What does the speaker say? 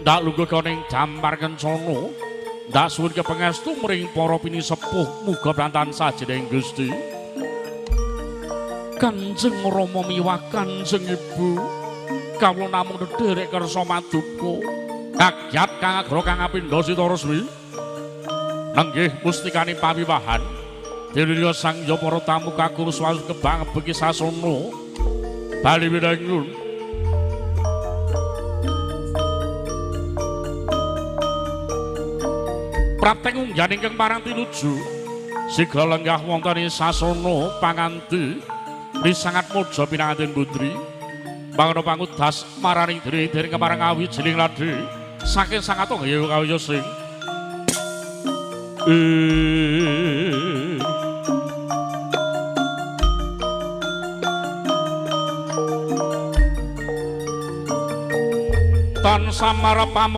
Ndak lungguh koning Jampar Kencana. Ndak suwun kepengestu mring para pinisepuh muga tansah jeneng Gusti. Kanjeng Rama miwah Kanjeng Ibu, kawula namung ndherek kersa maduka. Kagyat kang agra kang apindha sita resmi. Nenggih mustikane pawiwahan. Dewi Sang ya para tamu kakung swastu kebang beki sasana. Bali winangun. Prapteng unggan ingkang marang tinuju sigra lenggah wonten ing sasana panganti risangat moja pinanganten putri pangono pangudas maraning diri diri kemarang awi jeling ladi saking sangat kaya kaya sing tan samara pam